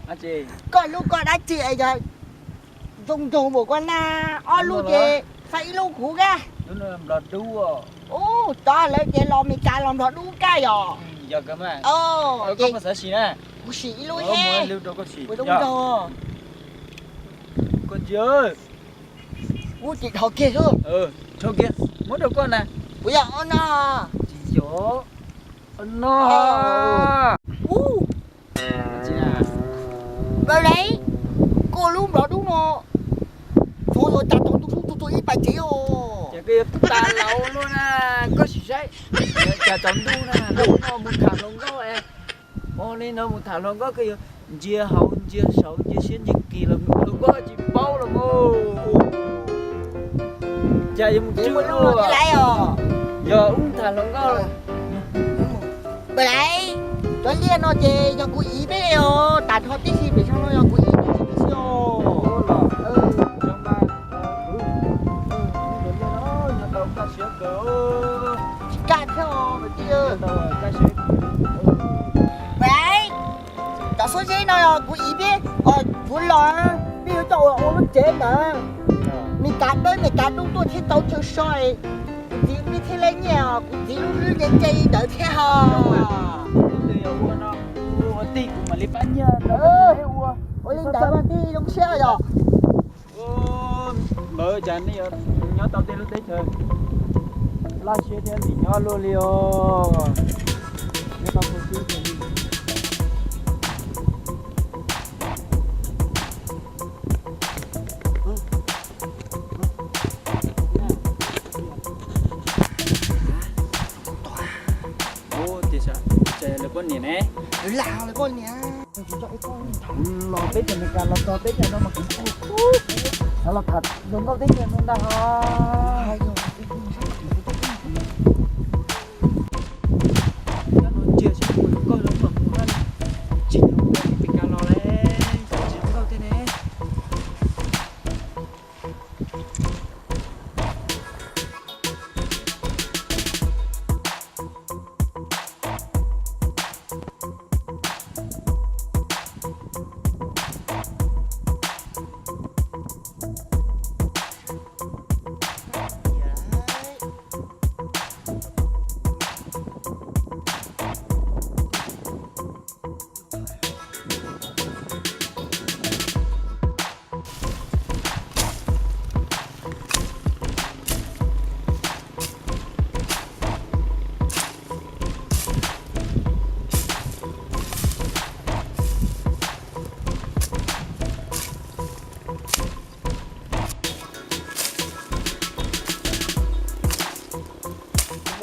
Koj lub koj dab tsi es yog zoo nraug npaum koj na, ob lub ces faj ib lub kuv ga. Ub, tod lawv ces los Mes Kas los Nplog dub kag yom. Kuv sim ib lub he. Ua zoo nraug. Ub, tsis dhau kiag xwb. Muab rau koj na. Puas yog ob no? Tsis yog. Ob no. Ub, Npawg Leev, koj lub Nplog dub no, tsuas yog cas tsaus ntuj ub tsuas tsuas ib pas tsev os. Ces koj yuav tas laus luaj na, koj sim saib. Cas tsaus ntuj na, mus tham hluas nkauj es, ua li no mus tham hluas nkauj koj yuav ntsia hauv ntsia saud ntsia siab ntsia kis los hluas nkauj tsis paub los mas. Cas yuav mus tswj luaj. Yog ub tham hluas nkauj. Npawg Leev, cov liaj no ces yog kuv iv peb os, tas nrho tib si pem xyoo no yog kuv iv tib si pem xyoo. Tsis kaj thiab os kwv tij. Npawg Leev, cov xuab zeb no yog kuv iv peb, kuv los, peb yuav coj ua ua lub tsev ntawd. Mes Kas dawb Mes Kas dub tuaj thiab tau chaw so, kuv txiv peb thiaj li nyiaj os, kuv txiv lub hlwb ntse ntse li ntawd thiab hos. Ua tij kuv mam li pab nyiaj ntawd. Ua li ntawd mas tij zoo siab yom. Lawv cas nej yuav nyob tau tej lub teb chaws laj siab thiab lim nyob luaj li os. Nyob tau txhua txhua li. Ua tias, cas lawv poj niam ne? Lawv lam lawv poj niam. Los teb chaws Amelikas los txog teb chaws no mas kuv, kuv xav los tham hluas nkauj teb chaws no ntag os. Nyob no ntsia seb puas hluas nkauj los mas kuv tsis hluas nkauj li Amelikas los li, tsis hluas nkauj thiab ne.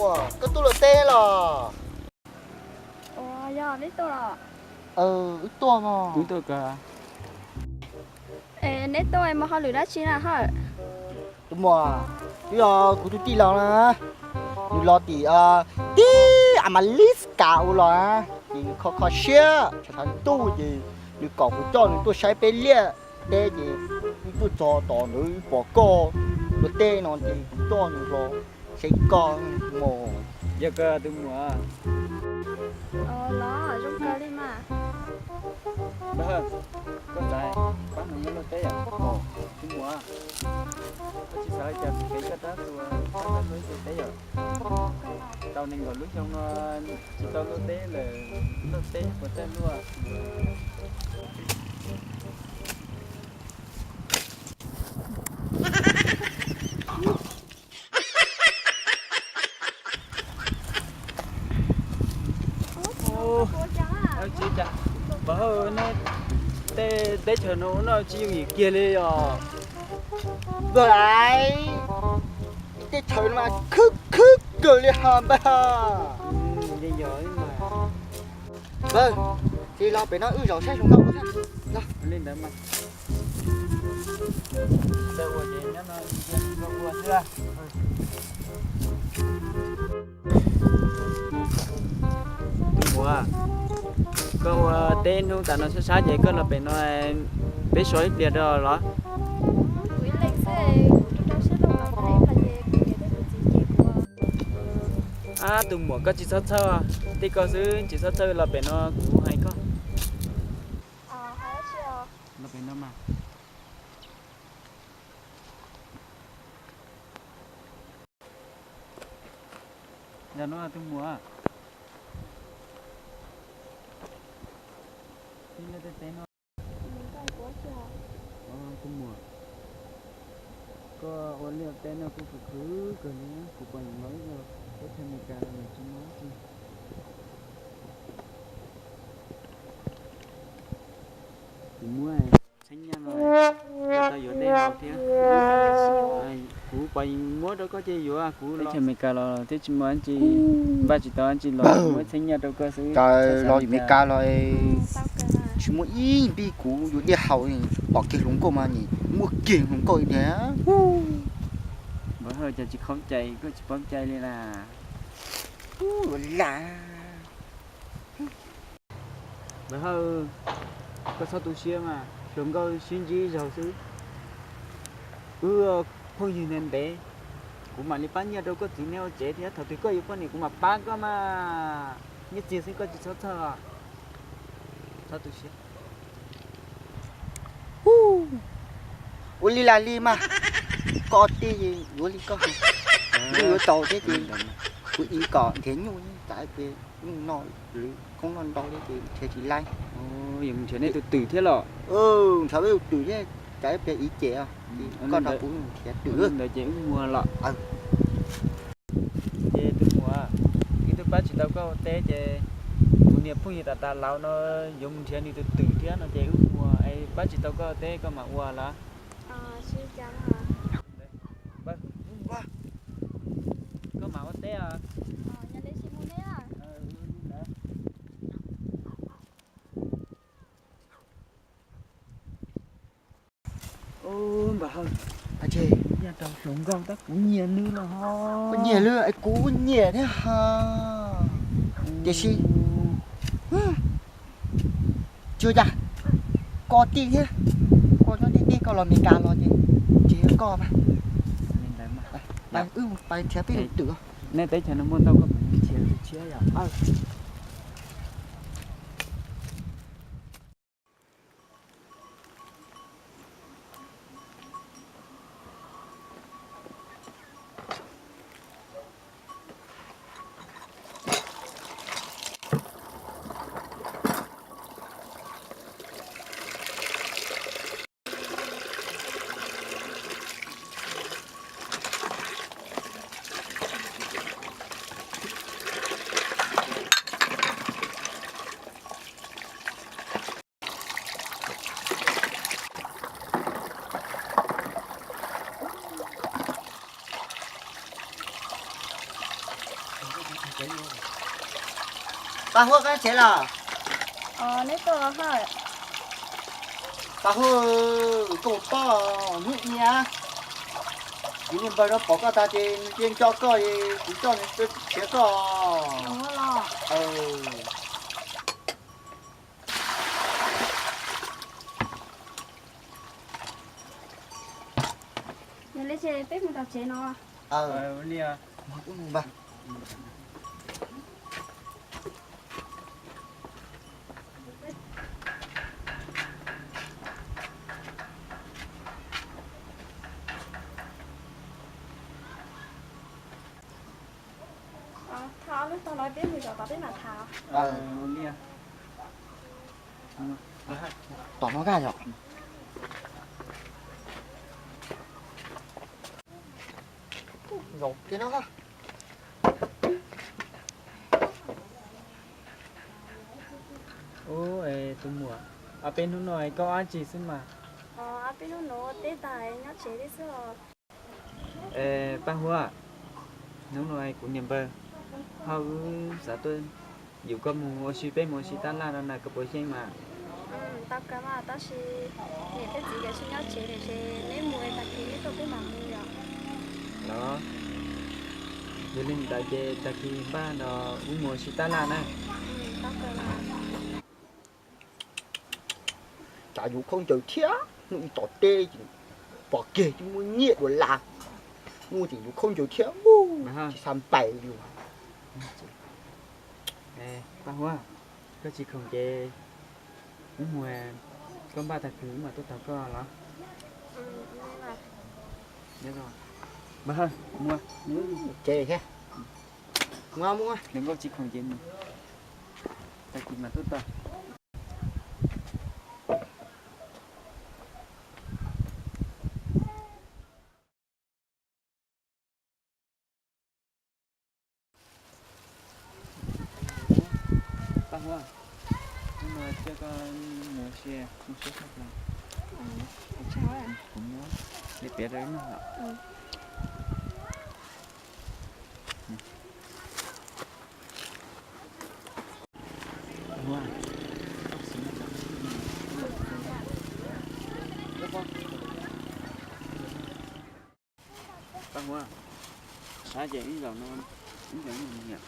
Muam, koj tuaj luaj teb los? Ua, yog neb tuaj los? Wb tuaj mog. Neb tuaj mus hauj lwm dab tsi na hawm? Tus muam, twb yog kuv tus tij laug na, nws los tim tib Amelikas ua los na, ces nws kho kho siab tshav tshav ntuj ces nws kom kuv coj nws tuaj saib peb liaj teb ces wb tuaj txog tom ntawd wb pom koj luaj teb no ces kuv coj nws los saib koj mog. Yog koj tus muam. Los zoo kawg li mas. Npawg, koj xav pab nws nyob luaj teb yom? Tus muam, koj tsis xav li cas kuv kev koj rab txuas pab koj luaj ib teb yom? Tau nees nkaum lub xyoo no tsis tau luaj teb lawm, luaj teb puas txawj luaj? Tsis cas, npawg, nej tej teb chaws no ua noj tsis yooj yim kiag li os. Npawg Laiv, teb chaws no mas khwb khwb kawg li hos npawg. Npawg, ces los pem no wb zaum saib hluas nkauj thiab. Li ntawd mas. Tus muam, koj ua teb hnub tas no sab sab ces koj los pem no peb so ib pliag rau los? Ab, tus muam koj tsis txhob txhawj, tij koj xwb tsis txhob txhawj, los pem no kuv hais koj. Los pem no mas. Yog no tus muam. Tus muam, koj ua liaj teb no kuj khwv khwv kawg li, kuv pom los ib zaug teb chaws Amelikas los nws tsis muaj dab tsi. Kuv muab txheeb nyaj no, koj tau yuav dej haus thiab. Kuv pom muab rau koj ces yuav, kuv teb chaws Amelikas los thiab tsis muaj dab tsi, npaj tsis tau dab tsi los muab txheeb nyaj rau koj xwb. Los Amelikas los tsis muaj ib npib, kuv yuav dej haus, pom kiag hluas nkauj mas nim muaj kiag hluas nkauj tiag. Npawg Hawj, cas tsis khaub cai, koj tsis paub cai li las. Npawg Hawj, koj txhob tu siab mas, hluas nkauj sib ntsib ib zaug xwb. Wb phooj ywg ntev ntev, kuv mam li pab nyiaj rau koj txiv neej ua tsev thiab, thaum twg koj yuav poj niam kuv mam pab koj mas. Nyiaj txiag xwb koj tsis txhob txhawj, txhob tu siab. Ua li las li mas, koj tej yuav li koj hais, yuav tau thiab ces kuv ib kom nrhiav nyuj, cas ib pliag nyuj no, khoob noj ntau thiab ces nrhiav tsis laib. Yuav mus nrhiav nej tus twm thiab los? Nrhiav peb tus twm thiab, cas ib pliag ib ces, koj nrog kuv nrhiav twm ntawd ces wb muag los. Ces tus muam, wb twb pab tsis tau koj ua teb ces kuv niam phooj ywg tas tas laus no yuav mus nrhiav nws tus twm thiab no ces wb muag es pab tsis tau koj ua teb koj mam ua los. Koj mam ua teb os. Npawg Hawj, nyiaj rau hluas nkauj tab kuv nyiam nws los ho. Koj nyiam nws es kuv nyiam thiab ha. Tiam sis tsis ua cas, koj tij thiab, koj nyob tij tij koj los Meskas los ces tsis yog koj mas. Wb mus pais nrhiav peb tus twm. Nej teb chaws no muaj ntau koj puas nrhiav tus tshiab yom? Paj Huab, koj tsev los? Paj Huab, koj puas paub hnub ib kuv niag npawg no pom koj tag ces nws cia nco koj, kuv coj nws tuaj nrhiav koj. Yog li ces peb mus tom tsev no. Tham ob lub tog no peb mus zov tod peb mam tham. Tom no kaj yom. Zov kiag no. Ub, tus muam, ob peb hnub no koj ua dab tsi xwb mas? Ob peb hnub no teb tag nyob tsev thiab xwb os. Paj Huab, hnub no kuv niam npawg Hawj wb xav tuaj yus koj mus ua si, peb mus ua si tab laj no na, koj puas xyeej mas? Tau kawg mas, tab sis niam thiab txiv nkawd tsis nyob tsev lawm ces neb mus es tag kis neb tuaj peb mam mus yom. Los, yog li ntawd ces tag kis npaj no wb mus ua si tab laj na. Cas yuav khaub ncaws thiab, hnub ib tom teb ces pom kiag tsis muaj nyiaj dua las, hnub ces yuav khaub ncaws thiab, tsis xav npais li. Paj Huab, koj tsis khoom ces wb mus Koj npaj tag kis mas tuaj tog koj los? Npaj, mus, ces thiab. Mus, mus, nws nkauj tsis khoom ces mus, tag kis mas tuaj tog. Paj Huab, hnub no coj koj mus si, mus siab tshaj plaws. Kuv muab dej piav rau ib noj os. Paj Huab, saib ces ib zaug no, ib zaug no niam.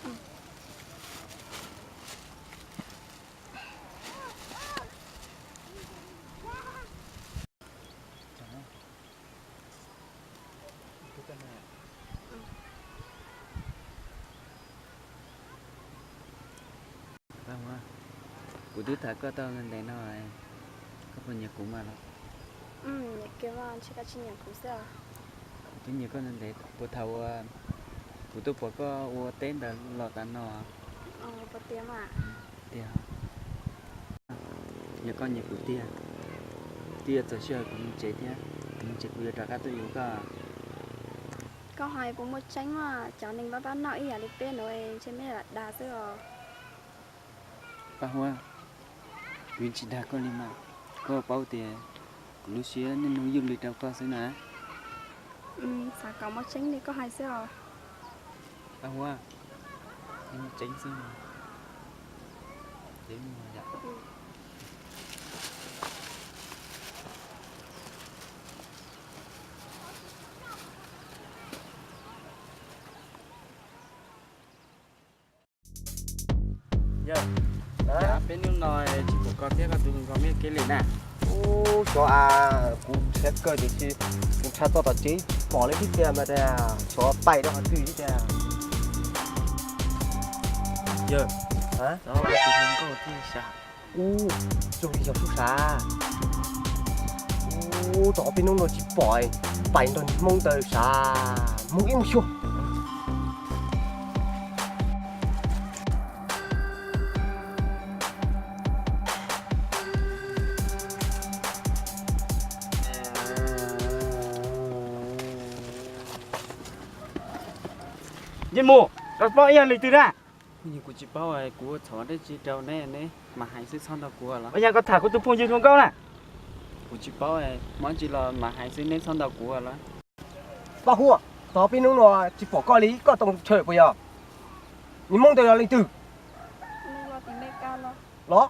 Paj Huab, kuv twb tham koj tau ntev no, koj puas nyiam kuv mas los? Nyiam kiag mas, ntshe koj tsis nyiam kuv xwb os. Kuv twb nyiam koj ntev, puag thaum uas kuv tuaj pom koj ua teb ntawd los tas no. Tiag, nyiam koj nyiam kuv tiag. Twb yuav txog sij hawm kuv mus tsev thiab, kuv mus tsev kuv yuav rov qab tuaj yuav koj. Koj hais puas muaj tseeb mas, cov neeg pab pab noj ib yam li peb no ntshe me lam dag xwb os. Paj Huab, kuv tsis dag koj li mas, koj paub tias kuv lub siab niaj hnub ywj li rau koj xwb na. Xav kom muaj tseeb li koj hais xwb os. Paj Huab, tseeb xwb. Yog, peb hnub no tsis pom koj thiab koj tus hluas nkauj me kev li na. Ub, xyov as, kuv siab kawg tiam sis kuv nrhiav txog tom tsev tsis pom li thiab tiag mas tias xyov pais rau qhov twg thiab tiag. Yog, tus hluas nkauj thiab sas. Ub, zoo li yog sub sav. Ub, tom qhov peb hnub no tsis pom, pais nrog niag Hmoob ntawd sav, mus ib mus xyuas. Nce mus, koj paub ib yam li twg na? Kuv tsis paub, kuv txhob dab tsi rau neb, neb mam hais xwb txhob ntaus kuv los. Ua cas koj tham kuv tus phooj ywg hluas nkauj na? Kuv tsis paub, muaj dab tsi los mam hais xwb neb txhob ntaus kuv los. Paj Huab, tom peb hnub no tsis pom koj li, koj tau chaw puas yog? Niag Hmoob ntawd yog leej twg? Los?